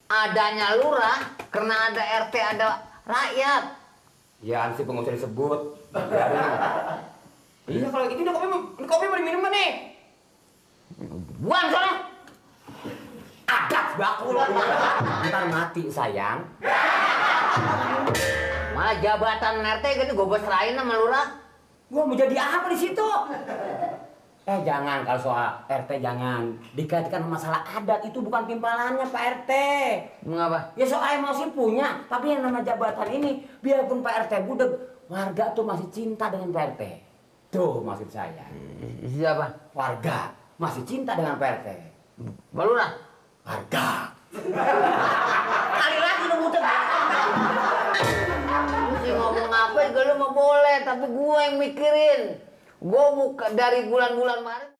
adanya lurah, karena ada RT, ada rakyat. Ya, si pengusir disebut. Iya, kalau gitu kopi mau diminum kan nih? Buang sana. Adat bakul. Ntar mati sayang. Malah jabatan RT gitu gue serahin sama lurah. Gua mau jadi apa di situ? Jangan, kalau soal RT jangan dikaitkan masalah adat, itu bukan timpalannya Pak RT. Mengapa? Ya soal emosi punya, tapi yang nama jabatan ini biarpun Pak RT budeg, warga tuh masih cinta dengan Pak RT. Tuh maksud saya. Siapa? Warga masih cinta dengan Pak RT. Balurah? Warga. Kali lagi lu budeg. Mesti ngomong apa juga lu mau boleh, tapi gue yang mikirin. Gue buka dari bulan-bulan Maret.